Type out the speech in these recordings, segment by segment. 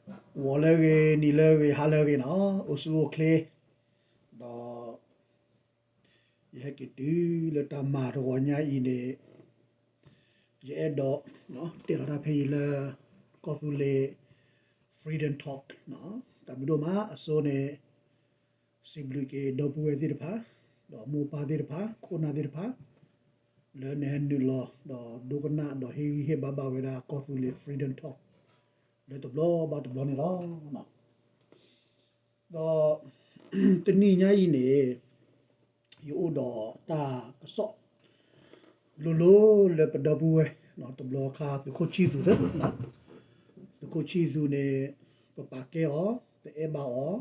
ဂီၤလၢအဂ့ၤ, နံၤလၢအဂ့ၤ, ဟါလၢအဂ့ၤနီၤ, အိၣ်ဆူၣ်အိၣ်ချ့, ဒီး ယဟဲက့ၤတုၤလၢတၢ်မၤတဂီၤညါအံၤန့ၣ်, ယအဲၣ်ဒိး တဲလီၤတၢ်ဖဲအံၤလၢ ကီၢ်သူလ့ၤ Freedom Talk တၢ်ဘျုးဒိၣ်မးအစိန့ၣ်, စံးဘျုးက့ၤဒီပုၢ်ဝဲၢ်သ့ၣ်တဖၣ်, ဒီးမိၢ်ပၢ်သ့ၣ်တဖၣ်, ခိၣ်နၢ်သ့ၣ်တဖၣ်, လၢနဟဲနုာ်လီၤ ဒီးဒိကနၣ်ဒီးဟ့ၣ်ဂံၢ်ဟ့ၣ်ဘါဘၣ်ဝဲဒၣ်ကီၢ်သူလ့ၤ Freedom Talk လၢတဘျီဘၣ်တဘျီန့ၣ်လီၤ. ဒီး တနံၤညါအံၤန့ၣ် ယအိၣ်ဒီးတၢ်ကစီၣ် လိၤလိၤလၢပဒီပုၢ်ဝဲၢ် တဘျီခါ သုးခိၣ်ဆံၣ်သူးသ့ၣ်, သုးခိၣ်ဆံၣ်သူးန့ၣ် ပပာ်ကဲအီၤ, ပအဲၣ်ဘၣ်အီၤ,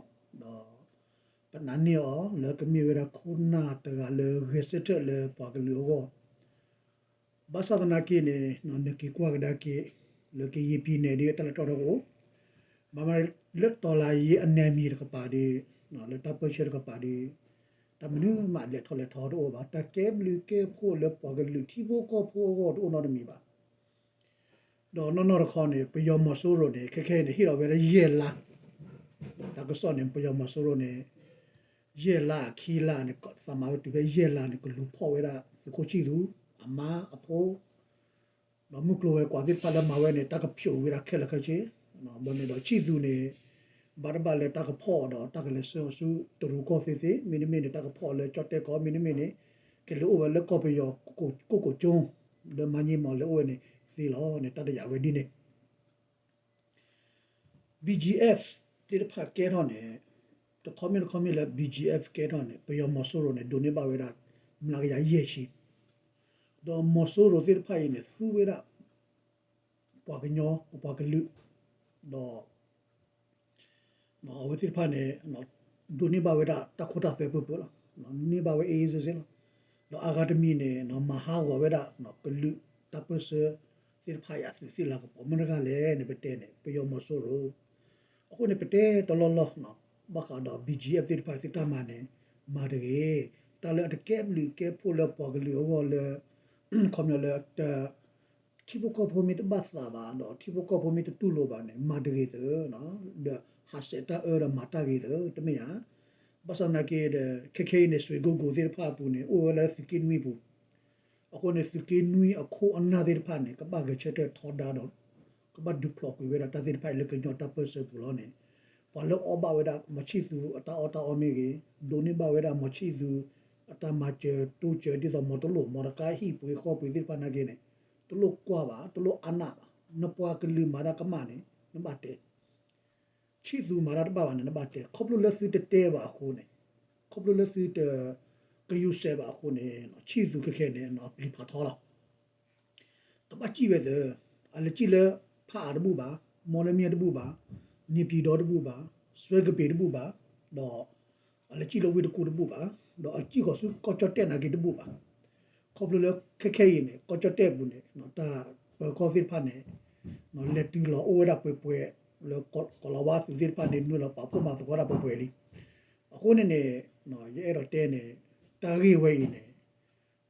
ဒီး ပနာ်န့ၢ်အီၤလၢကမ့ၢ်ဝဲဒၣ်ခိၣ်နၢ်တဂၤလၢဂဲၤဆၢထၢၣ်လၢပှၤကလုာ်အဂီၢ် ဘၣ်ဆၣ်သနာ်က့န့ၣ် နက့ၤကွၢ်ကဒါက့ၤ လၢကယံာ်ပံၤနဲၣ်ဒ်အတၢ်လဲၤထီၣ်ထီကအိၣ်, ဘၣ်မနုၤလၢတီၤလၤယ့အနဲမံၤတကပၤဒီး လၢတၢ်ပၢဆှၢတကပၤဒီး တၢ်မနုၤမးလဲၤထီၣ်လဲၤထီတအိၣ်ဘၣ်, တၢ်ကဲဘျုးကဲဖှိၣ်လၢပှၤကလုာ်ထံဖိကီၢ်ဖိအဂီၢ်တအိၣ်နီတမံၤဘၣ်. ဒီးနီၢ်နီၢ်တခီန့ၣ် ပယီၤမီၤစိရိၤန့ၣ် ခဲခဲအံၤန့ၣ် ဟ့ၣ်လီၤဝဲဒၣ်ယဲၢ်လါ, တၢ်ကစီၣ်န့ၣ် ပယီၤမီၤစိရိၤန့ၣ် ယဲၢ်လါအခံလါန့ၣ် သးမၤဝဲတုၤဖဲယဲၢ်လါန့ၣ် ကလူၤဖီၣ်ဝဲဒၣ်သုးခိၣ်ဆံၣ်သူး အမါအဖိ ဒီးမုၢ်ကျိၤဝဲၤကွာ်သ့ၣ်တဖၣ်လၢမၤဝဲန့ၣ် တၢ်ကဖျိးဝဲဒၣ်ခဲလၢာ်ခဲဆ့, ဘၣ်န့ၣ်ဒီးဆံၣ်သူးန့ၣ် ဘၣ်တဘၣ်လၢတၢ်ကဖီၣ်အီၤဒီးတၢ်ကလဲၤဆှၢအီၤဆူတရူးကီၢ်သ့သ့, မ့တမ့ၢ်န့ၣ် တၢ်ကဖီၣ်အီၤလၢကၠီၣ်တဲၣ်ကီၢ်, မ့တမ့ၢ်န့ၣ် ကလဲၤအိၣ်ဝဲလၢကီၢ်ပယီၤ ကိၣ်ကိၣ်ကၠိ လၢမါည့မီၤလဲၤအိၣ်ဝဲန့ၣ်သ့လီၤန့ၣ် တၢ်တယာ်ဝဲဒ်န့ၣ် BGF သ့ၣ်တဖၣ်ကဲထီၣ်န့ၣ်, တခီမ့ၢ်တခီမ့ၢ်လၢ BGF ကဲထီၣ်န့ၣ် ပယီၤမီၤစိရိၤန့ၣ် ဒိးန့ၢ်ဘၣ်ဝဲဒၣ် မျးကယၤယဲၢ်ဆံ, ဒီးမီၤစိရိၤသ့ၣ်တဖၣ်အံၤန့ၣ် သူဝဲဒၣ် ပှၤကညီ ပပှၤကလုာ်, ဒီး အဝဲသ့ၣ်တဖၣ်န့ၣ် ဒိးန့ၢ်ဘၣ်ဝဲဒၣ်တၢ်ခိတၢ်သွဲပၢၢ်ပၢၢ်လီၤ. န့ၢ်ဘၣ်ဝဲအ့ၣ်အ့ၣ်စ့စ့လီၤ. ဒီးအဂၤတမံၤန့ၣ် မၤဟးဂီၤဝဲဒၣ် ကလုာ်တၢ်ပၢၢ်ဆၢသ့ၣ်တဖၣ်အံၤအသူးသ့ၣ်လၤကပီၤ မ့ၢ်တဂၤလဲၣ်န့ၣ် ပတဲန့ၣ် ပယီၤမီၤစိရိၤ, အဃိန့ၣ် ပတဲတလီၢ်လီၢ် ဘၣ်ဃးဒီး BGF သ့ၣ်တဖၣ်သုတၢ်မၤန့ၣ် မၤတဂ့ၤ, တၢ်လၢအတကဲဘျုးကဲဖှိၣ်လၢပှၤကလုာ်အဂီၢ်လၢ ခီပညီလၢ ထံဖိကီၢ်ဖိမ့ၢ်တဘၣ်သးဘၣ် ဒီးထံဖိကီၢ်ဖိမ့ၢ်တတူၢ်လိာ်ဘၣ်န့ၣ် မၤတဂ့ၤသၢ, ဒီးဟးဆှဲးတၢ်အၢဒီးမၤတၢ်ဂ့ၤသၢ တမ့ၢ်ဧါ. ဘၣ်ဆၣ်သနာ်က့ဒီး ခဲခဲအံၤန့ၣ် စွ့ကိၣ်ကိၣ်သ့ၣ်တဖၣ်အပူၤန့ၣ် အိၣ်ဝဲလၢသုးက့နွံပူၤ, အဃိန့ၣ် သုးက့နွံအခိၣ်အနၢ်သ့ၣ်တဖၣ်န့ၣ် ကဘၣ်ဂဲၤဆၢထၢၣ်ထီဒါဒီး ကဘၣ်ဒုးဖျိးကွံာ်ဝဲဒၣ်တၢ်သ့ၣ်တဖၣ်အံၤလၢကညီတၢ်ပၢၢ်ဆၢပူၤလီၤန့ၣ်, ပှၤလၢအီၣ်ဘၣ်ဝဲဒၣ် မီၤဆံၣ်သူးအတၢ်အီၣ်တၢ်အီမ့ၢ်ဂ့ၤ, ဒိးန့ၢ်ဘၣ်ဝဲဒၣ် မီၤဆံၣ်သူးအတၢ်မၤစၢၤတိစၢၤ ဒ်သိးမီၤတလိၣ် မီၤတကါဟံၣ်ပှ့ၤဃီပှ့ၤသ့ၣ်တဖၣ်နာ်က့န့ၣ် တလိၣ်ကွၢ်ဘၣ်, တလိၣ်အါနၢ်ဘၣ်. နပှၤကလုာ်မၤတၢ်ကမၣ်န့ၣ် နဘၣ်တဲ ဆံၣ်သူးမၤတၢ်တဘၣ်ဘၣ်န့ၣ် နဘၣ်တဲ, ခီဖျိလၢသုတတဲဘၣ်အဃိန့ၣ်, ခီဖျိလၢသုတ ကယူၤစဲးဘၣ်အဃိန့ၣ် ဆံၣ်သူးခဲခဲန့ၣ် ပျံၤဖးထီလီၤ. ကဘၣ်စံၣ်ဝဲသၢ, အလဲၤစံၣ်လၢဖးအးတဘူၣ်ဘၣ်, မီၣ်လမၠဲၣ်တဘူၣ်ဘၣ်, န့ၤပျံၤဒီတဘူၣ်ဘၣ်, စွဲကပ့ၤတဘူၣ်ဘၣ်, ဒီး အလဲၤစံၣ်လၢဝ့ၢ်တကူၣ်တဘူၣ်ဘၣ်, ဒီးအစံၣ်ဃီၤဆူကီၢ်ကၠီၣ်တဲၣ်နာ်က့တဘူၣ်ဘၣ်. ခီဖျိလၢခဲခဲအံၤန့ၣ် ကီၢ်ကၠီၣ်တဲၣ်ပူၤန့ၣ် တၢ်ပၢၤကီၢ်သ့ၣ်တဖၣ်န့ၣ် လဲၤတုၤလီၤအိၣ်ဝဲဒၣ်ပှဲၤပှဲၤ လၢကီၤလၤဝါသုးသ့ၣ်တဖၣ်န့ၣ် နုာ်လီၤပာ်ဖှိၣ်မၤသကိးတၢ်ပှဲၤပှဲၤလံ. အဃိန့ၣ်န့ၣ် ယအဲၣ်ဒိးတဲန့ၣ် တၢ်ဂ့ၢ်ဝဲအံၤန့ၣ်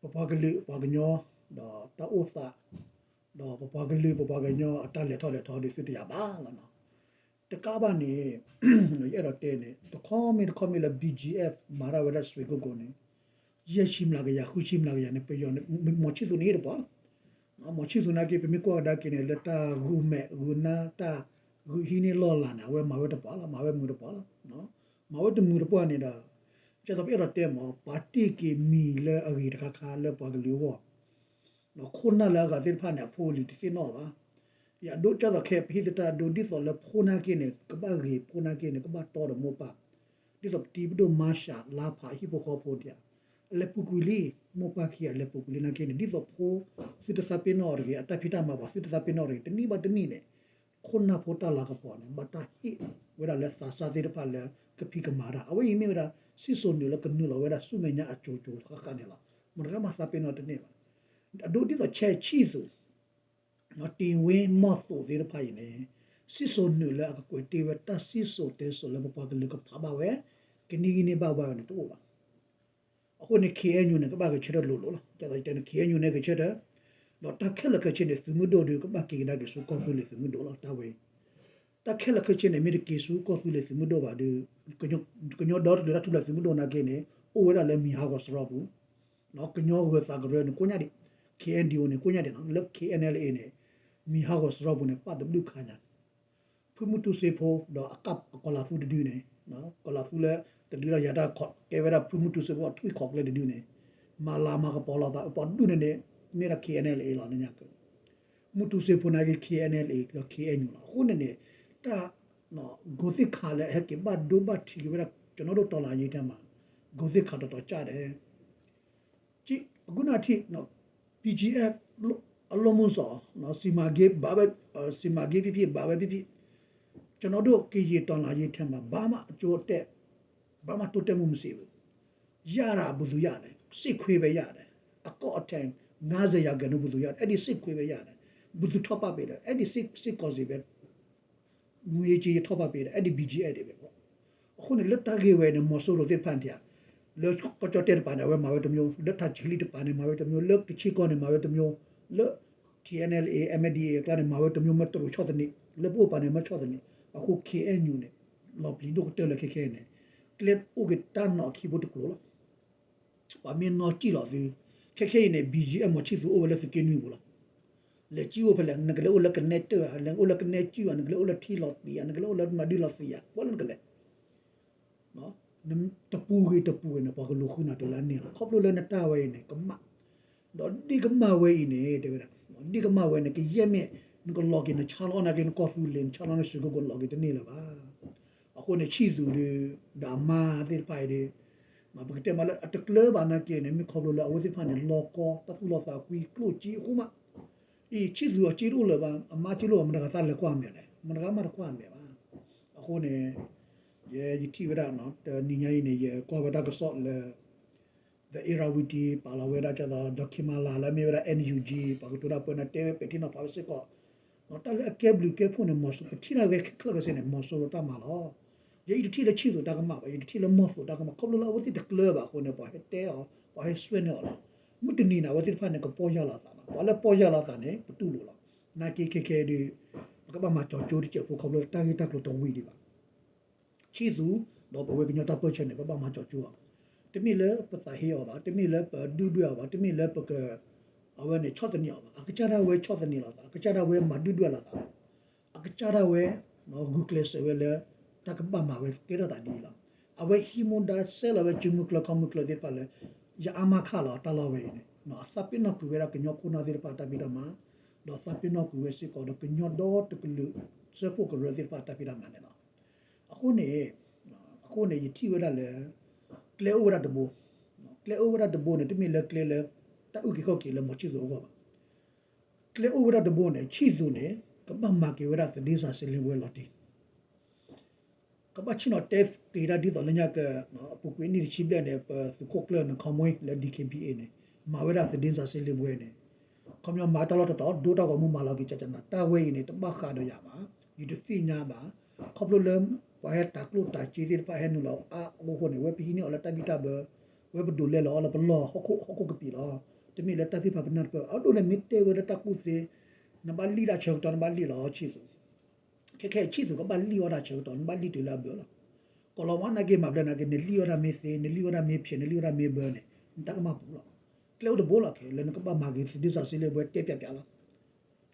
ပပှၤကလုာ်ပှၤကညီ ဒီးတၢ်အိၣ်သး ဒီးပပှၤကလုာ်ပပှၤကညီအတၢ်လဲၤထီၣ်လဲၤထီဒုးသုတယာ်ဘၣ်လီၤ. တကးဘၣ်န့ၣ် ယအဲၣ်ဒိးတဲန့ၣ် တခီမ့ၢ်တခီမ့ၢ်လၢ BGF မၤတၢ်ဝဲဒၣ်စွ့ကိၣ်ကိၣ်န့ၣ် ယဲၢ်ဆံမျးကယၤ ဃုဆံမျးကယၤန့ၣ် ပယီၤန့ၣ် မီၤဆံၣ်သူးန့ၣ်ဟ့ၣ်တပှၢ်လီၤ. မီၤဆံၣ်သူးနာ်က့ ပမ့ၢ်ကွၢ်ကဒါက့ၤန့ၣ် လၢတၢ်ဂုာ်မဲာ်ဂုာ်နါ တၢ်ဂုာ်ဟံးန့ၢ်လီၢ်လၤန့ၣ် အဝဲမၤဝဲတပှၢ်လီၤ. မၤဝဲမုာ်တပှၢ်လီၤ. မၤဝဲတမုာ်တပှၢ်န့ၣ်ဒီး ကဲသိးပအဲၣ်ဒိးတဲမ့ၢ် ပာ်တ့ၢ်က့ၤမံၤလၢအဂ့ၤတခါခါလၢပှၤကလုာ်အဂီၢ် ဒီးခိၣ်နၢ်လၢအဂၤသ့ၣ်တဖၣ်န့ၣ် အဖိအလံၤတသ့ၣ်နီၣ်ဘၣ်. ယအဒိကဲသိးခဲ ပဟံၣ်သတးဒိ ဒ်သိးလၢဖိနာ်က့န့ၣ် ကဘၣ်ဂ့ၤ ဖိနာ်က့န့ၣ် ကဘၣ်တီဒီးမိၢ်ပၢ်, ဒ်သိးပတံၤပဒိၣ်မါရှးလါဖးဟံၣ်ဖိဃီဖိဒံးဧါ, အလဲၤပူၤကွံာ်လံ, မိၢ်ပၢ်ခံဂၤလဲၤပူၤကွံာ်လံနာ်က့န့ၣ် ဒ်သိးဖိသုတသးပ့ၤနီၣ်အီၤတဂ့ၤ, အတၢ်ဖံးတၢ်မၤပှၤသုတသးပ့ၤနီၣ်တဂ့ၤ, တနံၣ်ဘၣ်တနံၣ်န့ၣ် ခိၣ်နၢ်ဖိတၢ်လၤကပီၤန့ၣ် ဘၣ်တၢ်ဟ့ၣ်ဝဲဒၣ်လၢသးစၢ်သ့ၣ်တဖၣ်လၢကဖံးကမၤတၢ်, အဝဲအံၤမ့ၢ်ဝဲဒၣ် စံၣ်စိၤနုာ်လၢကနုာ်လီၤဝဲဒၣ်ဆူမဲာ်ညါအစိၤစိၤဃၣ်ဃၣ်န့ၣ်လီၤ. မတၤတဂၤမၤသးပ့ၤနီၣ်တန့ၢ်ဘၣ်. အဒိဒ်သိးဆဲးဆံၣ်သူး တ့ဝ့မီၢ်သိးသ့ၣ်တဖၣ်အံၤန့ၣ် စံၣ်စိၤနုာ်လၢအကကွဲးတ့ၢ်ဝဲတၢ်စံၣ်စိၤတဲစိၤလၢပပှၤကလုာ်ကဖးဘၣ်ဝဲ ကနံၣ်ဂံၢ်န့ၢ်ဘၣ်ဝဲန့ၣ်တအိၣ်ဘၣ်. အဃိန့ၣ် KNU န့ၣ် ကဘၣ်ဂဲၤဆၢထၢၣ်လိၤလိၤလီၤ. ကဲသိးယတဲန့ၣ် KNU န့ၣ်ဂဲၤဆၢထၢၣ်, ဒီးတၢ်ခဲလၢာ်ခဲဆ့န့ၣ် သုးမုၢ်ဒိၣ်ဒီး ကဘၣ်က့ၤကဒါက့ၤဆူကီၢ်သူလ့ၤသုးမုၢ်ဒိၣ်လီၤ. တၢ်ဝဲအံၤ တၢ်ခဲလၢာ်ခဲဆ့န့ၣ် မ့ၢ်တက့ၤဆူကီၢ်သူလ့ၤသုးမုၢ်ဒိၣ်ဘၣ်ဒီး ကညီဒီတကလုာ်တၢ်ထူၣ်ဖျဲးသုးမုၢ်ဒိၣ်နာ်က့န့ၣ် အိၣ်ဝဲဒၣ်လၢမံၤဟးဂီၤစရီပူၤ, ကညီဂၢၤသးကရၢန့ၣ် ကိးညါဒံး, ခ့ၣ်အဲၣ်ယူၣ်န့ၣ် ကိးညါဒံးနီၤ, လၢ ခ့ၣ်အဲၣ်ယူၣ်န့ၣ် မံၤဟးဂီၤစရီပူၤန့ၣ် ပာ်တဘျုးခါညါ ဖုမုၢ်တူစ့ဖိ ဒီးအကီၢ်လၤသူတဒုန့ၣ်, ကီၢ်လၤသူလၢ တဒုဒီးယၤတၢ်ကဲဝဲဒၣ်ဖုမုၢ်တူစ့ဖိအထွံၣ်ခီၣ်ကျဲတဒုန့ၣ်, မၤလၤမၤကပီၤလိာ်သး ပှၤဒုန့ၣ်န့ၣ် မ့ၢ်ဒၣ် ခ့ၣ်အဲၣ်ယူၣ်လီၤန့ၣ်ညါက မုၢ်တူစ့ဖိနာ်က့ ခ့ၣ်အဲၣ်ယူၣ်လီၤ အဃိန့ၣ်န့ၣ်, တၢ် ဂိၤသ့ၣ်ခါလၢအဟဲက့ၤဘၣ်ဒိဘၣ်ထံးက့ၤဝဲဒၣ် ကျွန်တော်တို့ တော်လှန်ရေးထဲမှာ ဂိၤသ့ၣ်ခါတီၤတီၤကၢ်ဒဲး အကူနာထံၣ် ပီၣ်ကၠံၣ်အဲၣ် အလီၢ်မုၢ်စီၤ စီမံကိန်း ဘၣ်ဝဲ စီမံကိန်းဖြစ်ဖြစ် ဘၣ်ဝဲဖြစ်ဖြစ် ကျွန်တော်တို့ ကရင်တော်လှန်ရေးထဲမှာ ဘာမှအကျိုးအတက် ဘာမှတိုးတက်မှု မရှိဘူး ရတာ ဘယ်သူရတယ် စစ်ခွေးပဲရတယ် အကောက်အထည် ငါးဆယ်ရာခိုင်နှုန်း ဘယ်သူရတယ် အဲဒီ စစ်ခွေးပဲရတယ် ဘယ်သူထောက်ပံ့ပေးလဲ အဲဒီ စစ် စစ်ကောင်စီပဲ ငွေကြေးထောက်ပံ့ပေးတယ် အဲဒီ ဘီဂျီအက်ဖ် တွေပဲပေါ့ အဃိန့ၣ် လၢတၢ်ဂ့ၢ်ဝဲန့ၣ် မီၤစိရိၤသ့ၣ်တဖၣ်န့ၣ် လၢကီၢ်ကၠီၣ်တဲၣ်တပၤန့ၣ် အဝဲမၤဝဲတစ်မျိုး လၢထးချ့လံတပၤန့ၣ် မၤဝဲတစ်မျိုး လၢကခ့ၣ်ကီၢ်န့ၣ် မၤဝဲတစ်မျိုး လၢ ထံၣ်အဲၣ်ယူၣ်လ်အ့ အမ်အ့ၣ်ဒီအ့ အကျါန့ၣ် မၤဝဲတစ်မျိုး မ့ၢ်တရူးဆီၣ်သနံး လၢပအိၣ်ပၤန့ၣ် မ့ၢ်ဆီၣ်သနံး အဃိ ခ့ၣ်အဲၣ်ယူၣ်န့ၣ် လီၤပျံၤဒိၣ်ကတၢၢ်လၢခဲခဲအံၤန့ၣ် ကျဲအိၣ်က့ၤတၢ်နီၣ်ခံဘိတကျိၤလီၤ ပှၤမ့ၢ်နီၢ်စံၣ်လီၤသု, ခဲခဲအံၤန့ၣ် ဘီဂျီအက်ဖ် မီၤဆံၣ်သူးအိၣ်ဝဲလၢသုးက့နွံပူၤလီၤ. လဲၤစံၣ်အိၣ်ဖဲလဲၣ်, နကလဲၤအိၣ်လၢကနဲတၢၢ်ဧါ, လဲၤအိၣ်လၢကနဲစံၣ်ဧါ, နကလဲၤအိၣ်လၢထံလီၤသံးဧါ, နကလဲၤအိၣ်လၢမၤဒုလီၤသံးဧါ, ပှၤလၢနကလဲၤ တပူၤဂ့ၤတပူၤဂ့ၤန့ၣ် ပှၤကလူၤဃုနၤတုၤလၢအန့ၢ်လီၤ. ခီဖျိလၢနတၢ်ဝဲအံၤန့ၣ် ကမၣ်, ဒီးဒ့ၣ်ကမၣ်ဝဲအံၤန့ၣ် တဲဝဲဒၣ်, ဒ့ၣ်ကမၣ်ဝဲန့ၣ် ကယဲၢ်မ့ၢ် နကလီၤက့ၤ နဆါလီၤအီၣ်နာ်က့ နကီၢ်သူလ့ၤ နဆါလီၤနရွှေကုက္ကိုလီၤက့ၤတန့ၢ်လၢၤဘၣ်. အဃိန့ၣ် ဆံၣ်သူးဒီး ဒီးအမါသ့ၣ်တဖၣ်အံၤဒီး ပကတဲမးလၢအတကျၢၤဘၣ်နာ်က့န့ၣ် မ့ၢ်ခီဖျိလၢအဝဲသ့ၣ်တဖၣ်န့ၣ် လီၤကီ တၢ်သူၣ်လီၤသးကွံ ကျိၣ်စ့အဃိမး အံၤ ဆံၣ်သူးအီၤစ့တအိၣ်လၢၤဘၣ်, အမါစ့တအိၣ်ဘၣ် မတၤဂၤသးလဲၤကွၢ်အမဲာ်လဲၣ်, မတၤဂၤမးတကွၢ်အမဲာ်ဘၣ်. အဃိန့ၣ် ယဲယထံၣ်ဝဲဒၣ် တနံၤညါအံၤန့ၣ် ယကွၢ်ဝဲတၢ်ကစီၣ်လၢ The Irrawaddy ပာ်လီၤဝဲဒၣ်ကသိး ဒီး Kamala လၢအမ့ၢ်ဝဲဒၣ် NUG ပှၤကတိၤတၢ်ပၢန့ၣ် တဲဝဲပဲာ်ထံနီၤဖးဝဲစ့ၢ်ကီး တၢ်လၢအကဲဘျုးကဲဖှိၣ်န့ၣ် မီၤစိရိၤ ပထံၣ်န့ၢ်ဝဲခဲလၢာ်ခဲဆ့န့ၣ် မီၤစိရိၤတၢ်မၤလီၤ. ယဲအံၤတထံၣ်လၢဆံၣ်သူးတၢ်ကမၣ်ဘၣ်, ယတထံၣ်လၢမီၢ်သိးတၢ်ကမၣ်, ခီဖျိလၢအဝဲသ့ၣ်တကျၢၤဘၣ်အဃိန့ၣ် ပှၤဟဲတဲအီၤ, ပှၤဟဲစွဲန့ၢ်အီၤလီၤ. မုၢ်တနံၤန့ၣ် အဝဲသ့ၣ်တဖၣ်န့ၣ် ကပီၢ်ယၢ်လီၤအသးလီၤ. ပှၤလၢပီၢ်ယၢ်လီၤအသးန့ၣ် ပတူၢ်လိာ်လီၤ. နာ်က့ခဲခဲဒီး ပကဘၣ်မၤကၠီၤကၠိတစဲးဖိ ခီဖျိလၢတၢ်ဂ့ၢ်တၢ်ကျိၤတဝံၤဒံးဘၣ် ဆံၣ်သူး ဒီးပဝဲကညီတၢ်ပၢၢ်ဆၢန့ၣ် ပဘၣ်မၤကၠီၤကၠိအီၤ, တမ့ၢ်လၢပသးဟ့အီၤဘၣ်, တမ့ၢ်လၢပဒုၣ်ဒွဲၣ်အီၤဘၣ်, တမ့ၢ်လၢပက အဝဲန့ၣ် ဆီၣ်သနံးအီၤဘၣ်. အကစၢ်ဒၣ်ဝဲဆီၣ်သနံးလီၤသး, အကစၢ်ဒၣ်ဝဲမၤဒုၣ်ဒွဲၣ်လီၤသးလီၤ. အကစၢ်ဒၣ်ဝဲ ဂုာ်ကျဲးစၢးဝဲလၢ တၢ်ကဘၣ်မၤဝဲကဲထီၣ်သးဒ်အံၤလီၤ. အဝဲဟံးမူဒါဆဲးလီၤဝဲ စုမုၢ်ကျၢၢ်ခီၣ်မုၢ်ကျၢၢ်သ့ၣ်တဖၣ်လၢ ယအါမးခးလီၤတၢ်လီၢ်ဝဲအံၤန့ၣ် အသးပ့ၤနီၣ်ကွံာ်ဝဲဒၣ်ကညီခိၣ်နၢ်သ့ၣ်တဖၣ်တၢ်ဖံးတၢ်မၤ, ဒီးသးပ့ၤနီၣ်ကွံာ်ဝဲစ့ၢ်ကီးဒီးကညီဒီတကလုာ် စၢဖှိၣ်ကရၢသ့ၣ်တဖၣ်တၢ်ဖံးတၢ်မၤန့ၣ်လီၤ. အဃိန့ၣ် အဃိန့ၣ် ယထံၣ်ဝဲဒၣ်လၢ ကျဲအိၣ်ဝဲဒၣ်တဘိ, ကျဲအိၣ်ဝဲဒၣ်တဘိန့ၣ် တမ့ၢ်လၢကျဲလၢ တၢ်အုၣ်က့ၤခီၣ်က့ၤလၢမီၤဆံၣ်သူးအဂီၢ်ဘၣ်. ကျဲအိၣ်ဝဲဒၣ်တဘိန့ၣ် ဆံၣ်သူးန့ၣ် ကဘၣ်မၤက့ၤဝဲဒၣ် သတင်းစာရှင်းလင်းပွဲ လီၤတံၢ် ကဘၣ်ဆ့ၣ်နီၤတဲက့ၤတၢ်ဒ်သိးလၢညါက အပူၤကွံာ်နံၣ်တဆံဘျဲၣ်န့ၣ် ပသုးခိၣ်ကျၢၢ်နခီမွ့လၢ ဒီး ခ့ဘံၣ်အ့ၣ် န့ၣ် မၤဝဲဒၣ် သတင်းစာရှင်းလင်းပွဲ န့ၣ် ခီပညီမၤတၢ်လီၢ်တတီၤ ဒိတၢ်ဂီၤမူမၤလီၤက့ၤကကနၤ တၢ်ဝဲအံၤန့ၣ် တဘၣ်ဃးဒီးယၤဘၣ်, ယတသ့ၣ်ညါဘၣ်. ခီဖျိလၢ ပှၤဟဲတၤကျိၣ်တၤစ့သ့ၣ်တဖၣ်ဟဲနုာ်လီၤအါအဃိန့ၣ် ဝဲပဟံးန့ၢ်အီၤလၢတၢ်ဘံၣ်တၢ်ဘၢ, ဝဲပဒိးလဲလီၤအီၤလၢပလီၢ်ဟီၣ်ခိၣ်ဟီၣ်ခိၣ်ကပံာ်လီၤ. တမ့ၢ်လၢတၢ်သ့ၣ်တဖၣ်ပနၢ်တပၢၢ်ဘၣ်. အဒိန့ၣ်မ့ၢ်တဲဝဲလၢတၢ်ကူၣ်သ့, နဘၣ်လံၣ်ဒၣ်ဆၢကတီၢ် နဘၣ်လံၣ်လီၤဆံၣ်သူး ခဲခဲအံၤဆံၣ်သူးကဘၣ်လံၣ်အီၣ်ဒၣ်ဆၢကတီၢ် နဘၣ်လံၣ်တုၤလၢအဘၢလီၤ. ကိးလီၤဝဲနာ်က့မၤဘျဲၣ်နာ်က့ နလံၣ်အီၣ်ဒၣ်မ့ၢ်သ့ နလံၣ်အီၣ်ဒၣ်မ့ၢ်ဖျဲး နလံၣ်အီၣ်ဒၣ်မ့ၢ်ဘၢန့ၣ် နတၢ်ကမၣ်ပူၤလီၤ. ကျဲအိၣ်တဘိလီၤခဲလၢာ် နကဘၣ်မၤက့ၤ သတင်းစာရှင်းလင်းပွဲ တဲပျးပျးလီၤ.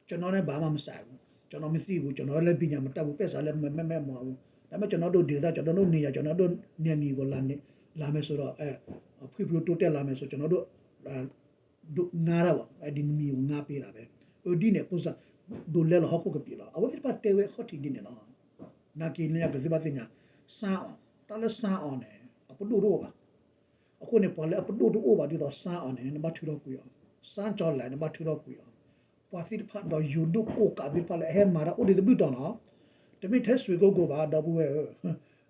ကျွန်တော်နဲ့ ဘာမှမဆိုင်ဘူး, ကျွန်တော်မသိဘူး, ကျွန်တော်လည်းပညာမတတ်ဘူး, ပဲစးလည်းမမက်မက်မွားဘူး, ဒါပေမဲ့ကျွန်တော်တို့ဒေသ ကျွန်တော်တို့နေရာ ကျွန်တော်တို့နယ်မြေကိုလာနေလာမယ်ဆိုတော့ အဲဖွံ့ဖြိုးတိုးတက်လာမယ်ဆိုကျွန်တော်တို့ ဒိငါးတာပေါ့ အဲဒီနမီၤကိုငါပေးတာပဲ အဒ်န့ၣ် ပုံစံ ဒိးလဲလီၤဟီၣ်ခိၣ်ကပံာ်လီၤ အဝဲသ့ၣ်တဖၣ်တဲဝဲအခီၣ်ထံးဒ်န့ၣ်လီၤ. နာ်က့န့ၣ် ကသ့ဘၣ်သ့ၣ်ညါ စါအီၤ တၢ်လၢစါအီၤန့ၣ် အပဒိၣ်တအိၣ်ဘၣ်. အဃိန့ၣ် ပှၤလၢအပဒိၣ်တအိၣ်ဘၣ်ဒ်သိးစါအီၤန့ၣ် နဘၣ်ထုးထီၣ်ကွံာ်အီၤ, စါကၠီၤလဲၣ် နဘၣ်ထုးထီၣ်ကွံာ်အီၤ, ပှၤသ့ၣ်တဖၣ်ဒီးယိၤဒိၣ်ကိၢ်ကးသ့ၣ်တဖၣ်လၢအဟဲမၤတၢ်အိၣ်ဒံးတဘျုးတီၤလီၤ. တမ့ၢ်ထဲဆွ့ကိကိဘၣ် ဒီပုၢ်ဝဲၢ်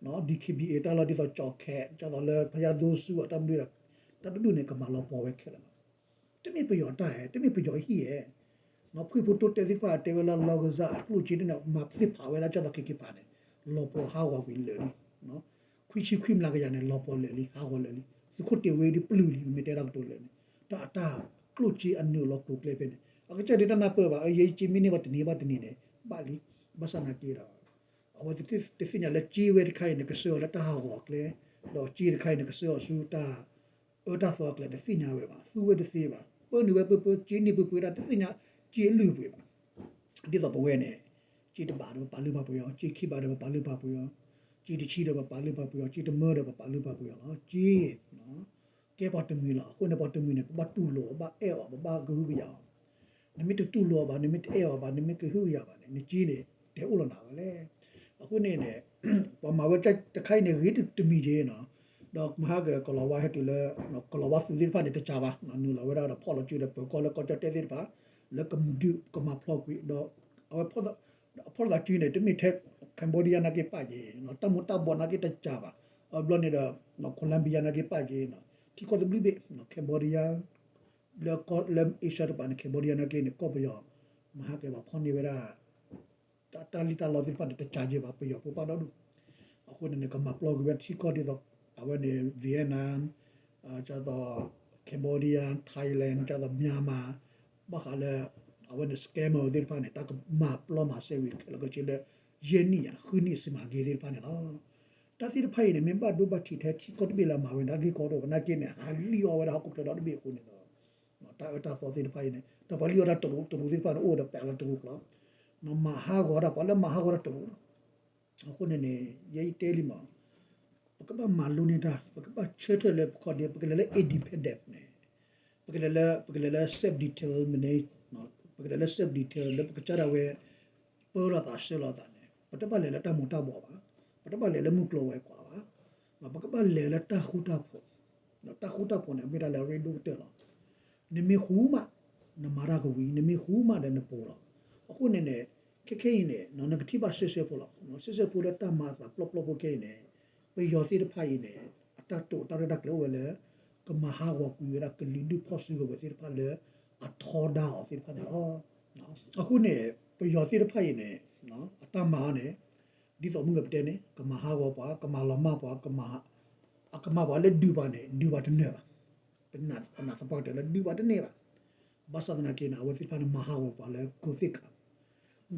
ဧၢ, ဒီး ခ့ဘံၣ်အ့ၣ် တၢ်လီၢ်ဒ်သိးကၠီၤခဲ ကၠီၤသိးလၢဖယါသိဆူအတၢ်မနုၤ တၢ်တဒူၣ်န့ၣ် ကမၤလီၤပှီၢ်ဝဲခဲလၢာ်လီၤ. တမ့ၢ်ပယီၤတၢ်ဧါ, တမ့ၢ်ပယီၤအဟံၣ်ဧါ. ဖှံဖိတိတဲသ့ၣ်တဖၣ်တဲဝဲလၢ လီၢ်ကစၢ်အကျိၣ်စ့ဒ်န့ၣ် မၤသ့ၣ်ဖးဝဲဒၣ်ကၢ်သိး ခ့ခ့ပၤ န့ၣ် လီၤပှီၢ်ဟးဂီၤကွံာ်လၢာ်လံ. ခွံဆံခွံမျးကယၤန့ၣ် လီၤပှီၢ်လၢာ်လံ ဟးဂီၤလၢာ်လံ. သုးခိၣ်တ့ၢ်ဝ့ဒုးပျုၢ်လံ မ့ၢ်တဲတၢ်ကတိၤလၢာ်န့ၣ် ဒီးအတၢ်ကျိၣ်စ့အနုာ်လီၤကျိၤကျဲဖဲန့ၣ် အကစၢ်ဒၣ်တနၢ်ပၢၢ်ဘၣ် အယဲယစ့မ့ၢ်န့ၢ်ဘၣ်တနံၤဘၣ်တနံၤန့ၣ် ဘၣ်လံ. ဘၣ်ဆၣ်နာ်က့ဒီး အဝဲတသ့ၣ်ညါလၢကၠ့ဝဲတခါအံၤန့ၣ် ကဆှၢအီၤလၢတၢ်ဟးဂီၤအကျဲ, ဒီးကၠ့တခါအံၤန့ၣ် ကဆှၢအီၤဆူတၢ်အၢတၢ်သီအကျဲ တသ့ၣ်ညါဝဲဘၣ်, သူဝဲတသ့ဘၣ်, ပၢနုာ်ဝဲပၢပၢ ကၠ့န့ၢ်ပှဲၤပှဲၤဒၣ် တသ့ၣ်ညါကၠ့အလုၢ်အပှ့ၤဘၣ်. ဒ်သိးပဝဲန့ၣ် ကၠ့တဘးဒီးပပာ်လုၢ်ပာ်ပှ့ၤအီၤ, ကၠ့ခံဘးဒီးပပာ်လုၢ်ပာ်ပှ့ၤအီၤ, ကၠ့တဆံဒီးပပာ်လုၢ်ပာ်ပှ့ၤအီၤ, ကၠ့တမၢဒီးပပာ်လုၢ်ပာ်ပှ့ၤအီၤလီၤ. ကၠ့ ကဲပှၤတမှံၤလီၤ. အဃိန့ၣ်ပှၤတမှံၤန့ၣ် ပဘၣ်တူၢ်လိာ်အီၤ, ပဘၣ်အဲၣ်အီၤ, ပဘၣ်ကဟုကယာ်အီၤ. နမ့ၢ်တတူၢ်လိာ်အီၤဘၣ်, နမ့ၢ်တအဲၣ်အီၤဘၣ်, နမ့ၢ်ကဟုကယာ်ဘၣ်န့ၣ် နကၠ့န့ၣ် တဲအိၣ်လီၤနၤဝဲလဲၣ်. အဃိန့ၣ်န့ၣ် ပှၤမၤဝဲတခါအံၤန့ၣ် ဂ့ၤတမံၤက့နီၤ, ဒီးမဟါကကလီၤဝါဟဲတုၤလၢ ကလီၤဝါသုးသ့ၣ်တဖၣ်န့ၣ် တစှၤဘၣ်, နုာ်လီၤဝဲဒၣ်ဒီးဖီၣ်လီၤစုဒီး ပၢၤကီၢ်လၢကီၢ်ကၠီၣ်တဲၣ်သ့ၣ်တဖၣ် လၢကဒုးကမၤဖျီကွံာ်ဒီး အဝဲ အဖီၣ်သးစုန့ၣ် တမ့ၢ်ထဲ Cambodia နာ်က့ပာ်က့ၤ, တၢ်မူၤတၢ်ဘှီးနာ်က့တစှၤဘၣ်, အဘျီန့ၣ်ဒီး Colombia နာ်က့ပာ်က့ၤ, ထံကီၢ်တဘျုးဘ့ၣ် Cambodia လၢ လၢ Asia တပၤန့ၣ် Cambodia နာ်က့န့ၣ် ကီၢ်ပယီၤ မဟါကဲပှၤဖီၣ်န့ၢ်ဝဲဒၣ် တၢ်လံၣ်တၢ်လီသ့ၣ်တဖၣ်န့ၣ် တစှၤက့ၤဘၣ် ပယီၤဖိပၣ်ဒီဒူၣ်. အဃိန့ၣ်န့ၣ် ကမၤပျီကွံာ်ဝဲထံကီၢ်ဒ်သိး အဝဲန့ၣ် Vietnam ဒ်သိး Cambodia, Thailand ဒ်သိး Myanmar ဘၣ်ဃးလၢ အဝဲန့ၣ် scammer သ့ၣ်တဖၣ်န့ၣ် တၢ်ကမၤပျီမၤစဲဝံၤခဲလၢာ်ခဲဆ့လၢ ယဲၢ်နံၣ်ယၤ ဃုနံၣ်စံးမၤက့ၤသ့ၣ်တဖၣ်န့ၣ်လီၤ. တၢ်သ့ၣ်တဖၣ်အံၤန့ၣ် မ့ၢ်ဘၣ်ဒိဘၣ်ထံးထဲထံကီၢ်တဘ့ၣ်လၢအမၤဝဲနာ်က့ကီးဒီး နာ်က့န့ၣ် ဟးလံၣ်အီၣ်ဝဲဒၣ်ဟီၣ်ခိၣ်ချၢဒီတဘ့ၣ်အဃိန့ၣ်ဒီး တၢ်အၢတၢ်သီသ့ၣ်တဖၣ်အံၤန့ၣ် ဒီးပှၤလံၣ်အီၣ်တၢ်တရူးတရူးသ့ၣ်တဖၣ်န့ၣ် အိၣ်ဒီးပှၤလၢတရူးကျီ, မၤဟးဂီၤတၢ် ပှၤလၢမၤဟးဂီၤတၢ်တရူးလီၤ. အဃိန့ၣ်န့ၣ် ယဲယတဲလံမး ပကဘၣ်မၤလိန့ၢ်တၢ် ပကဘၣ်ဆၢထၢၣ်လၢပခီၣ်ဒ့ ပကလဲၤလၢ independent န့ၣ် ပကလဲၤလၢ ပကလဲၤလၢ self detail မ့ၢ်န့ၣ် ပကလဲၤလၢ self detail လၢပကစၢ်ဒၣ်ဝဲ ပၢလီၤသးဆှၢလီၤသးန့ၣ် ပတဘၣ်လဲၤလၢတၢ်မူၤတၢ်ဘှီးဘၣ်, ပတဘၣ်လဲၤလၢမုၢ်ကျိၤဝဲၤကွာ်ဘၣ်, ပကဘၣ်လဲၤလၢတၢ်ဃူတၢ်ဖိး, တၢ်ဃူတၢ်ဖိးန့ၣ် မ့ၢ်တၢ်လၢအရ့ဒိၣ်ကတၢၢ်လီၤ. နမ့ၢ်ဃူမး နမၤတၢ်ကဝံၤ, နမ့ၢ်ဃူမးဒီးနပိၤလီၤ. အဃိန့ၣ်န့ၣ် ခဲခဲအံၤန့ၣ် နကထံၣ်ဘၣ်စဲးစဲးဖိလီၤ. စဲးစဲးဖိလၢတၢ်မၤအသးပျီပျီဖိခဲအံၤန့ၣ် ပယီၤသ့ၣ်တဖၣ်အံၤန့ၣ် အတၢ်တိာ်တၢ်ရဲၣ်တၢ်ကျဲၤအိၣ်ဝဲလၢ ကမၤဟးဂီၤကွံာ်ဝဲဒၣ်ကလံၤဒုၣ်ဖီၣ်စုကဝဲၤသ့ၣ်တဖၣ်လၢ အထီဒါအီၤသ့ၣ်တဖၣ်န့ၣ်လီၤ. အဃိန့ၣ် ပယီၤသ့ၣ်တဖၣ်အံၤန့ၣ် အတၢ်မၤအီၤန့ၣ် ဒ်သိးမုၢ်ဂၤပတဲန့ၣ် ကမၤဟးဂီၤပှၤ, ကမၤလီၤမၢ်ပှၤ, ကမၤပှၤလၢဒုးပှၤန့ၣ် ဒုးပှၤတနၢၤဘၣ်. ပနာ်သပှၢ်ကတၢၢ်လၢဒုးပှၤတန့ၢ်ဘၣ်. ဘၣ်ဆၣ်သနာ်က့န့ၣ် အဝဲသ့ၣ်တဖၣ်န့ၣ် မၤဟးဂီၤပှၤလၢ ဂိၤသ့ၣ်ခး,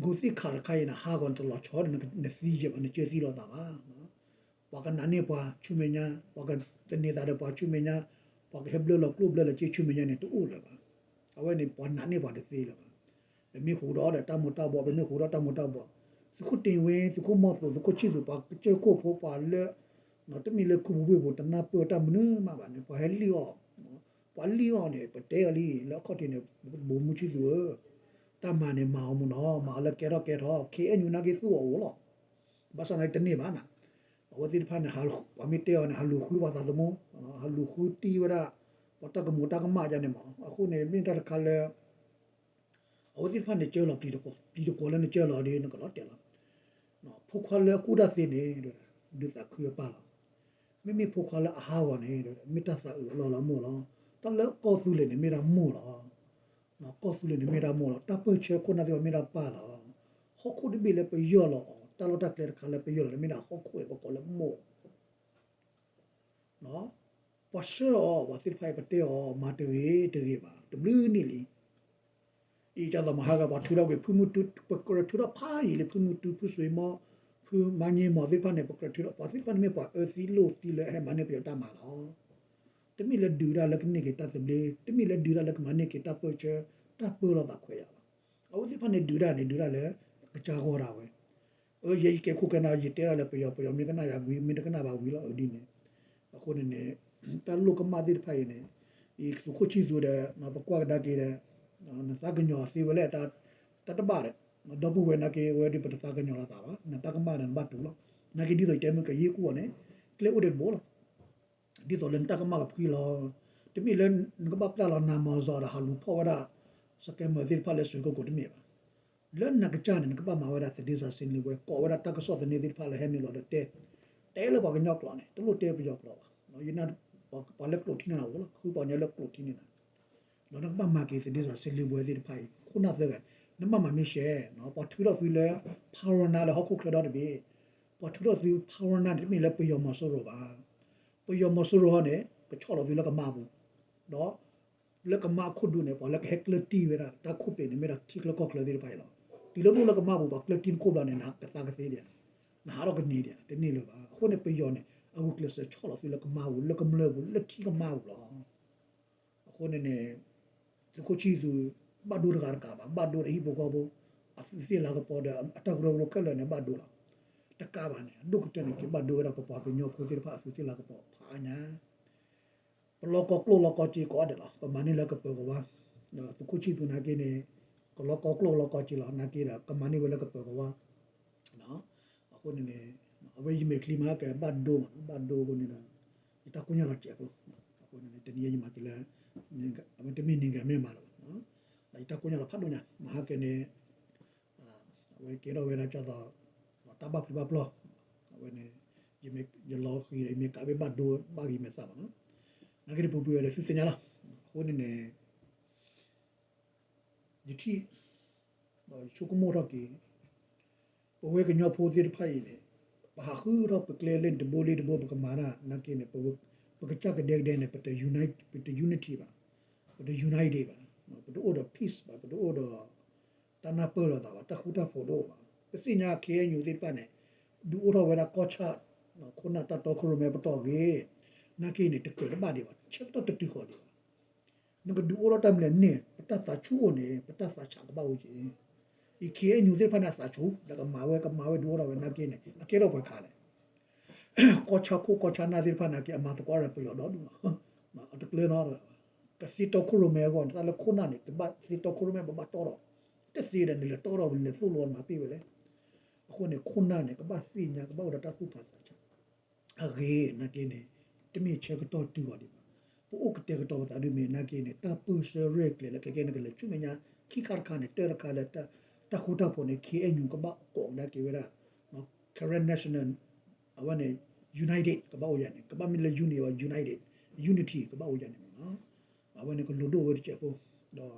ဂိၤသ့ၣ်ခးတခါအံၤန့ၣ် ဟးဂီၤန့ၣ်တလီၤဆီဒီးနသံယဲၢ်ဘၣ်, နကၢသံလိာ်သးဘၣ်. ပှၤကနာ်န့ၢ်ပှၤဆူမဲာ်ညါ, ပှၤကသန့ၤသးဒီးပှၤဆူမဲာ်ညါ, ပှၤကဟဲဘျၢလီၤကျိၣ်ဘျၢလီၤစ့ဆူမဲာ်ညါန့ၣ် တအိၣ်လၢၤဘၣ်. အဝဲန့ၣ်ပှၤနာ်န့ၢ်ပှၤတသ့လၢၤဘၣ်. ပမ့ၢ်ဟူးဒီးတၢ်မူၤတၢ်ဘှီး, ပမ့ၢ်ဟူးဒီးတၢ်မူၤတၢ်ဘှီး, သုးခိၣ်တ့ၢ်ဝ့, သုးခိၣ်မီၤသိး, သုးခိၣ်ဆံၣ်သူး, ပှၤကစၢၢ်ခိၣ်ဖိပှၤလၢ တမ့ၢ်လၢခူပူၤဝ့ၢ်ပူၤ တနၢ်ပၢၢ်တၢ်မနုၤမးဘၣ်န့ၣ် ပှၤဟဲလံၣ်အီၤ, ပှၤလံၣ်အီၤန့ၣ် ပတဲအီၤလံ လၢအခီၣ်ထံးန့ၣ် ဗိုလ်မှူးချစ်သူဧၢ, တၢ်မၤန့ၣ်မၤအီၤမ့ၢ်နီၤ, မၤအီၤလၢကဲထီၣ်ကဲထီၣ်, ခ့အဲၣ်ယူၣ်နာ်က့သူအီၤအိၣ်လီၤ. ဘၣ်ဆၣ်သနာ်က့တန့ၢ်ဘၣ်နၤ, အဝဲသ့ၣ်တဖၣ်န့ၣ် ပှၤမ့ၢ်တဲအီၤန့ၣ် ဟးလူၤဃုပှၤသးသမူ, ဟးလူၤဃုတံၢ်ဝဲဒၣ် ပှၤတၢ်ကမူၤတၢ်ကမၣ်ယါန့ၣ်မး, အဃိန့ၣ် မ့ၢ်တၢ်တခါလၢ အဝဲသ့ၣ်တဖၣ်န့ၣ် ကၢလီၤပျံၤတကွီၢ်, ပျံၤတကွီၢ်လၢနကၢလီၤဒီး နကလီၤတဲာ်လီၤ. ဖိခွါလၢအကူၣ်တၢ်သ့န့ၣ် ဒုးသးခုအပၢ်လီၤ. မ့မ့ၢ်ဖိခွါလၢအဟးဂီၤန့ၣ် မ့ၢ်တၢ်သးအုးအလီၢ်လၢအမိၢ်လီၤ. တၢ်လၢကီၢ်သူလ့ၤန့ၣ် မ့ၢ်ဒၣ်မိၢ်လီၤ. ကီၢ်သူလ့ၤန့ၣ်မ့ၢ်ဒၣ်မိၢ်လီၤ. တၢ်ပၢၢ်ဆၢခိၣ်နၢ်သ့ၣ်တဖၣ်မ့ၢ်ဒၣ်ပၢ်လီၤ. ဟီၣ်ခိၣ်တဘ့ၣ်လၢပယီၢ်လီၤအီၤ တၢ်လီၢ်တၢ်ကျဲတခါလၢပယီၢ်လီၤန့ၣ် မ့ၢ်ဒၣ်ဟီၣ်ခိၣ်အံၤပကိးလၢမိၢ် ပှၤဆှၢအီၤ ပှၤသ့ၣ်တဖၣ်အံၤ ပတဲအီၤ မၤတဂ့ၤတဂ့ၤဘၣ် တဘျုးနံၣ်လံ. အံၤဒ်သိးမဟါဂၤ ပှၤထုးထီၣ်ကွံာ်ဖုမုၢ်တူ, ပကြၢးထုးထီၣ်ဖးယံာ်လံ ဖုမုၢ်တူ, ဖုစွ့ၤမီ, ဖုမါည့မီ သ့ၣ်တဖၣ်န့ၣ် ပကြၢးထုးထီၣ် ပှၤသ့ၣ်တဖၣ်န့ၣ်မ့ၢ်ပှၤအၢသံလိာ်သံလၢအဟဲမၤန့ၢ်ပယီၤတၢ်မၤလီၤ. တမ့ၢ်လၢဒုးတၢ်လၢကန့ၢ်က့ၤတၢ်သဘျ့, တမ့ၢ်လၢဒုးတၢ်လၢကမၤန့ၢ်က့ၤတၢ်ပၢၢ်ဆၢ, တၢ်ပၢလီၤသးခွဲးယာ်ဘၣ်. အဝဲသ့ၣ်တဖၣ်န့ၣ်ဒုးတၢ်န့ၣ် ဒုးတၢ်လၢ ကစၢ်ဂီၢ်ဒၣ်ဝဲ အၢ ယဲယကဲခိၣ်ကဲနၢ် ယတဲဒၣ်လၢပယီၤ ပယီၤမ့ၢ်ကနၣ်ယၤဝံၤ မ့ၢ်တကနၣ်ဘၣ်ဝံၤလီၤ အဒ်န့ၣ်. အဃိန့ၣ်န့ၣ် တၢ်လိၣ်ကမၣ်သ့ၣ်တဖၣ်အံၤန့ၣ် အံၤသုးခိၣ်ဆံၣ်သူးဒီး ပကွၢ်ကဒါက့ၤဒီး နသးကညီၤသ့ဝဲလဲၣ် တၢ်တဘၣ်ဒီး ဒီပုၢ်ဝဲၢ်နာ်က့ ဝဲဒ်ပတသးကညီၤလီၤသးဘၣ် နတၢ်ကမၣ်ဒီးနဘၣ်တူၢ်လီၤ. နာ်က့ဒ်သိးယတဲမုၢ်ကယ့ၢ်ကူၣ်အီၤန့ၣ် ကျဲအိၣ်ဒံးတဘိလီၤ. ဒ်သိးလၢနတၢ်ကမၣ်ကဖှံလီၤ. တမ့ၢ်လၢနကဘၣ်ပျၢ်လီၤနၤမီၤစီၤဒီးဟးလူၤဖီၣ်ဝဲဒၣ် scammer သ့ၣ်တဖၣ်လၢစွ့ၤကိကိးတမ့ၢ်ဘၣ်. လၢနကစၢ်န့ၣ် နကဘၣ်မၤဝဲဒၣ်သတင်းစာရှင်းလင်းပွဲ ကိးဝဲဒၣ်တၢ်ကစီၣ်သန့သ့ၣ်တဖၣ်လၢဟဲနုာ်လီၤဒီးတဲ တဲလၢပှၤကညီကျိာ်န့ၣ် တလိၣ်တဲပယီၤကျိာ်ဘၣ်. ယနာ် ပှၤလၢကျိာ်ထံန့ၣ်အိၣ်လီၤ ဃုပှၤကညီလၢကျိာ်ထံန့ၣ်နၤ ဒီးနကဘၣ်မၤက့ၤသတင်းစာရှင်းလင်းပွဲ သ့ၣ်တဖၣ်အံၤ ခိၣ်နၢ်သၢဂၤ နဘၣ်မၤမ့ၢ်ရှဲ ပှၤထုးထီၣ်သုလၢ ဖးရနါ လၢဟီၣ်ခိၣ်ချၢဒီတဘ့ၣ် ပှၤထုးထီၣ်သုဖးရနါန့ၣ် တမ့ၢ်လၢပယီၤမီၤစိရိၤဘၣ်. ပယီၤမီၤစိရိၤဟီန့ၣ် ကဆီၣ်လီၤသုလၢကမါပူၤ ဒီး လၢကမါအခိၣ်ဒူန့ၣ် ပှၤလၢကဟဲကျၢၢ်တံၢ်ဝဲဒၣ် တၢ်ခိၣ်ပ့ၤန့ၣ် မ့ၢ်ဒၣ်ထံချၢကီၢ်ချၢသ့ၣ်တဖၣ်အံၤလီၤ. တုၤလၢနအိၣ်လၢကမါပူၤ ပှၤကျၢၢ်တံၢ်နခိၣ်ဘျီန့ၣ် နကသါကသ့ဒံး နဟးထီၣ်ကန့ၢ်ဒံးဧါ, တန့ၢ်လၢၤဘၣ်. အဃိန့ၣ် ပယီၤန့ၣ် အဂုာ်ကျဲးစၢးဆီၣ်လီၤသုလၢကမါပူၤ, လၢကမျၢၢ်ပူၤ, လၢထံကမါပူၤလီၤ. အဃိန့ၣ်န့ၣ် သုးခိၣ်ဆံၣ်သူ ဘၣ်ဒိတဂၤတကးဘၣ်, ဘၣ်ဒိဒီးဟံၣ်ဖိဃီဖိ အသူးသ့ၣ်လၤကပီၤဒီး အတၢ်ကရၢကရိခဲလၢာ်န့ၣ် ဘၣ်ဒိလီၤ. တကးဘၣ်န့ၣ် အဒိၣ်ကတၢၢ်န့ၣ် က့ၤဘၣ်ဒိဝဲဒၣ်ပပှၤကညီဖိသ့ၣ်တဖၣ်အသူးသ့ၣ်လၤကပီၤဖးအါညါ ပလီၢ်ကီၢ်ကျိၣ်လီၢ်ကီၢ်စ့ကိးဂၤဒဲးလီၤ. ပမၤန့ၢ်လၢကပၢၤကဝါ, သုးခိၣ်ဆံၣ်သူနာ်က့န့ၣ် ကလီၢ်ကီၢ်ကျိၣ်လီၢ်ကီၢ်စ့လီၤ. နာ်က့ဒီး ကမၤန့ၢ်ဝဲလၢကပၢၤကဝါ. အဃိန့ၣ်န့ၣ် အဝဲယမဲာ်ချံမၤကဘၣ်ဒိမး, ဘၣ်ဒိအဃိန့ၣ်ဒီး ယတၢ်ကိၢ်ညါလီၤစဲးဖိ. အဃိန့ၣ် တနံၤအံၤယမၤတုၤလၢ အဝဲတမ့ၢ်နံၤဂၤမ့ၢ်မးလၢၤဘၣ်, ဒီးယတၢ်ကိၢ်ညါလီၤဖးဒိၣ်ညါ မဟါကဲန့ၣ် အဝဲကဲထီၣ်ဝဲဒၣ်ကၢ်သိး တၢ်ဘၣ်ဖျုးဘၣ်ပျီ, အဝဲန့ၣ် ယလီၤဃံၤ ယမ့ၢ်ကးဘၣ်ဘၣ်ဒိဘၣ်ဂ့ၤမဲာ်သၣ်ဘၣ်နီၤ, နာ်က့န့ၣ် ပူၤပူၤဝဲဒီးသုသ့ၣ်ညါလီၤ. အဃိန့ၣ်န့ၣ် ယထံၣ် ဒီးယဆိကမိၣ်ထီၣ်က့ၤ ပဝဲကညီဖိသ့ၣ်တဖၣ်အံၤန့ၣ် ပဟးဃုထီၣ်ပကျဲလၢန့ၣ်တဘိလံတဘိ ပကမၤတၢ်နာ်က့န့ၣ် ပကစၢ်ကဒဲကဒဲန့ၣ် ပတ unite ဘၣ်, ပတ unity ဘၣ်, ပတအိၣ်ဒီး peace ဘၣ်, ပတအိၣ်ဒီး တၢ်နၢ်ပၢၢ်လိာ်သးဘၣ်, တၢ်ဃူတၢ်ဖိးတအိၣ်ဘၣ်. ပသ့ၣ်ညါ ခ့ၣ်အဲၣ်ယူၣ်သ့ၣ်တဖၣ်န့ၣ် ဒုးအိၣ်ထီၣ်ဝဲဒၣ်ကီၢ်ဆၣ် ခိၣ်နၢ်တၢ်တီခိၣ်ရိၣ်မဲပတီၢ်ဂ့ၤ, နာ်က့န့ၣ် တကြၢးတဘၣ်ဒံးဘၣ်, ဆၢကတီၢ်တတုၤဃီၤဒံးဘၣ်. နကဒုးအိၣ်ထီၣ်တၢ်မနုၤလဲၣ်န့ၣ် ပတၢ်သးဆူၣ်အိၣ်န့ၣ် ပတၢ်သးဆးကဘၣ်အိၣ်က့ၤ. အံၤ ခ့ၣ်အဲၣ်ယူၣ်သ့ၣ်တဖၣ်န့ၣ် အသးဆူၣ် ဒီးကမၤဝဲ ကမၤဝဲဒုးအိၣ်ထီၣ်ဝဲ နာ်က့န့ၣ် အကဲထီၣ်ပှဲၤခါလဲၣ်. ကီၢ်ဆၣ်ခိၣ်ကီၢ်ဆၣ်နၢ်သ့ၣ်တဖၣ်နာ်က့ အမၤသကိးဒီးပယီၤဒီဒူၣ်လီၤ. အတကျၢၤနီတဂၤဘၣ်. ကသ့တီခိၣ်ရိၣ်မဲအဂီၢ်န့ၣ် တၢ်လၢခိၣ်နၢ်န့ၣ် ကဘၣ်သ့တီခိၣ်ရိၣ်မဲ ပဘၣ်တီထီၣ်, တသ့ဒီးနလဲၤတီထီၣ် နလဲၤသိၣ်လိနမၤပ့ၢ်ဝဲလဲၣ်. အဃိန့ၣ် ခိၣ်နၢ်န့ၣ် ကဘၣ်သ့ၣ်ညါ ကဘၣ်အိၣ်ဒီးတၢ်သူၣ်ဖးသးဆး အဂ့ၤနာ်က့န့ၣ် တမ့ၢ်ဆၢကတီၢ်တုၤအီၤဒံးဘၣ်. ပအိၣ်ကတဲာ်ကတီၤပသးဒ်မ့ၢ်နာ်က့န့ၣ် တၢ်ပၢၢ်ဆၢရဲၣ်ကျဲၤလၢခဲကဲန့ၣ် ကလဲၤဆူမဲာ်ညါခံခါတခါန့ၣ် တၢ်တခါလၢ တၢ်ဃူတၢ်ဖိးန့ၣ် ခ့ၣ်အဲၣ်ယူၣ်ကဘၣ်ကိးကဒါက့ၤဝဲဒၣ် Karen National အဝဲန့ၣ် united ကဘၣ်အိၣ်ယၤန့ၣ် ကဘၣ်မ့ၢ်လၢ unity အဝဲ united unity ကဘၣ်အိၣ်ယၤန့ၣ်မ့ၢ်နီၤ. အဝဲန့ၣ်ကလိၣ်ဒိၣ်ဝဲတစဲးဖိ ဒီး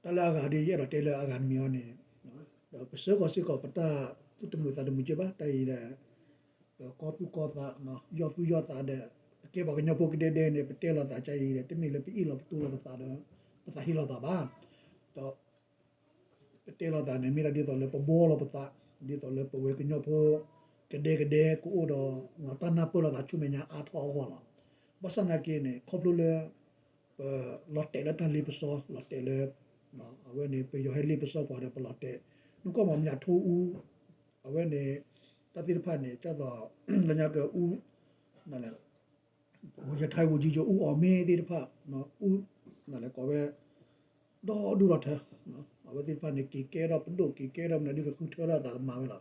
တၢ်လၢအဂၤဒီး ယအဲၣ်ဒိးတဲလၢအဂၤတမံၤအီၤန့ၣ် ဒီးပဆၢကီးစ့ၢ်ကီး ပတၢ်သူၣ်တမုာ်သးတမုာ်က့ဘၣ် တၢ်အံၤဒီး ပကီၢ်သူၣ်ကီၢ်သး ယီၢ်သူယီၢ်သးဒီး ပကဲပှၤကညီဖိကဒဲကဒဲန့ၣ် ပတဲလိာ်သးကအံၤဒီး တမ့ၢ်လၢပအ့ၣ်လိာ်ပတူၢ်လိာ်ပသးဒီး ပသးဟ့လိာ်သးဘၣ်. ဒီး ပတဲလိာ်သးန့ၣ် မ့ၢ်ဒၣ်ဒ်သိးလၢပဘှီလိာ်ပသး ဒ်သိးလၢပဝဲကညီဖိ ကဒဲကဒဲကအိၣ်ဒီး တၢ်နၢ်ပၢၢ်လိာ်သးဆူမဲာ်ညါအါထီၣ်အဂီၢ်လီၤ. ဘၣ်ဆၣ်နာ်က့န့ၣ် ခီဖျိလၢ ပလီၤတဲာ်လၢတၢ်လ့ပစီ လီၤတဲာ်လၢ အဝဲန့ၣ် ပယီၤဟဲလ့ပစီပှၤဒီးပလီၤတဲာ် နကွၢ်မၤမၠးထိအူ အဝဲန့ၣ် တၢ်သ့ၣ်တဖၣ်န့ၣ် ကၢ်သိး လၢညါကအူ ရခၢၣ်ဝူၤကၠံကၠိအူအီၣ်မ့ၢ်သ့ၣ်တဖၣ် အူ နလဲၤကိးဝဲ ဒီဒူၣ်ဒီထၢ အဝဲသ့ၣ်တဖၣ်န့ၣ် က့ၤကဲထီၣ်ပဒိၣ် က့ၤကဲထီၣ်မနုၤဒ်ကဃုထၢထီၣ်သးကမၤဝဲလီၤ.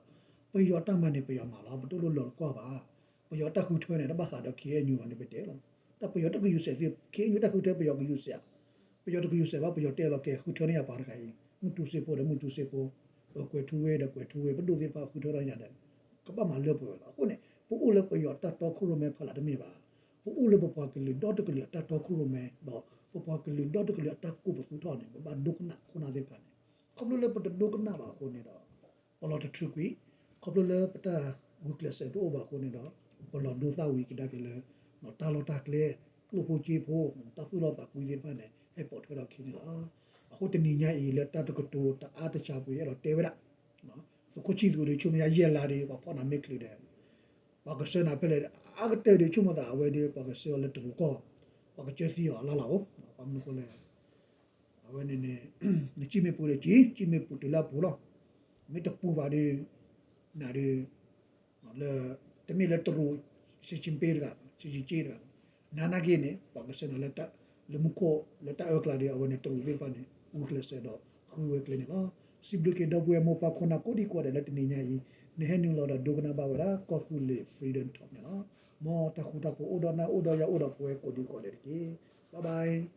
ပယီၤတၢ်မၤန့ၣ် ပယီၤမၤလီၤ ပတလိၣ်လီၤတကွၢ်ဘၣ်. ပယီၤတၢ်ဃုထၢန့ၣ် တဘၣ်ဃးဒီး ခ့ၣ်အဲၣ်ယူၣ် ဘၣ်န့ၣ် ပတဲလီၤ. တၢ်ပယီၤတကယူၤစဲးသု ခ့ၣ်အဲၣ်ယူၣ် တၢ်ဃုထၢပယီၤကယူၤစဲး ပယီၤတကယူၤစဲးဘၣ် ပယီၤတဲလီၤကဲ ဃုထၢန့ၢ်ယၤပှၤတဂၤအံၤ မုၢ်တူစ့ဖိဒီးမုၢ်တူစ့ဖိ ပကွဲၤထူဝ့ဒီးကွဲၤထူဝ့ ပဒိၣ်သ့ၣ်တဖၣ်ဃုထၢထီၣ်ယၤဒီး ကဘၣ်မၤလၢပှဲၤဝဲလီၤ. အဃိန့ၣ် ပအိၣ်လၢပယီၤတၢ်တီခိၣ်ရိၣ်မဲဖီလာ်တမ့ၢ်ဘၣ်. ပအိၣ်လၢပပှၤကလုာ်ဒီတကလုာ်အတၢ်တီခိၣ်ရိၣ်မဲ ဒီးပပှၤကလုာ်ဒီတကလုာ်အတၢ်ကိးပသူထီၣ်န့ၣ် ပဘၣ်ဒိကနၣ်ခိၣ်နၢ်သ့ၣ်တဖၣ်န့ၣ် ခီဖျိလၢပတဒိကနၣ်ဘၣ်အဃိန့ၣ်ဒီး ပလီၤတထုးကွံာ် ခီဖျိလၢပတၢ်ဂုာ်ကျဲးစၢးတအိၣ်ဘၣ်အဃိန့ၣ်ဒီး ပလီၤဒိသၣ်ဝံၤကဒါက့ၤလၢ တၢ်လီၢ်တၢ်ကျဲ ကျိၣ်ဖိစ့ဖိ တၢ်သူၣ်လီသးကွံသ့ၣ်တဖၣ်န့ၣ် ဟဲပိာ်ထွဲထီၣ်ခံန့ၣ်လီၤ. အဃိတနံၤညါအံၤလၢတၢ်တကတိၤတအါတစှၤပူၤ ယအဲၣ်ဒိးတဲဝဲဒၣ် သုးခိၣ်ဆံၣ်သူးဒီး ဆူမဲာ်ညါယဲၢ်လါဒီး ပှၤဖီၣ်နၤမ့ၢ်ချုးဒီး ပှၤကဆှၢနၤဖဲလဲၣ် အါကတၢၢ်ဒီး ဆိကမိၣ်သးအဝဲဒီး ပှၤကဆှၢအီၤလၢတရူးကီၢ် ပှၤကစၢသံအီၤအလါလီၤအိၣ် ဘၣ်မနုၤအဃိလဲၣ် အဝဲန့ၣ်န့ၣ် နစံၣ်မ့ၢ်ပူၤဒီးစံၣ် စံၣ်မ့ၢ်ပူၤတုၤလၢအပူၤလီၤ. မ့ၢ်တပူၤဘၣ်ဒီး နၤဒီး လၢ တမ့ၢ်လၢတရူး စံၣ်စံၣ်ပ့တဂၤ စံၣ်စံၣ်က့တဂၤ နၤနာ်က့န့ၣ် ပှၤကဆှၢနၤလၢ လၢမူခိၣ် လၢတၢ်အၢကျါဒီး အဝဲန့ၣ်တရူးသ့ၣ်တဖၣ်န့ၣ် ဂုာ်ကျဲးစၢးဒီးဃုဝဲကျဲန့ၣ်လီၤ. စံးဘျုးက့ၤဒီပုၢ်ဝဲၢ်မိၢ်ပၢ်ခိၣ်နၢ်ကိးဒံကိးဂၤဒဲးလၢတနံၤညါအံၤ နဟဲနုာ်လီၤဒီးဒိကနၣ်ဘၣ်ဝဲဒၣ် ကီၢ်သူလ့ၤ Freedom Talk န့ၣ်လီၤ. မ်တၢ်ဃူတၢ်ဖိးအိၣ်ဒီးနၤ အိၣ်ဒီးယၤအိၣ်ဒီးပဝဲကိးဒံကိးဂၤဒဲးတက့ၢ်. Bye bye.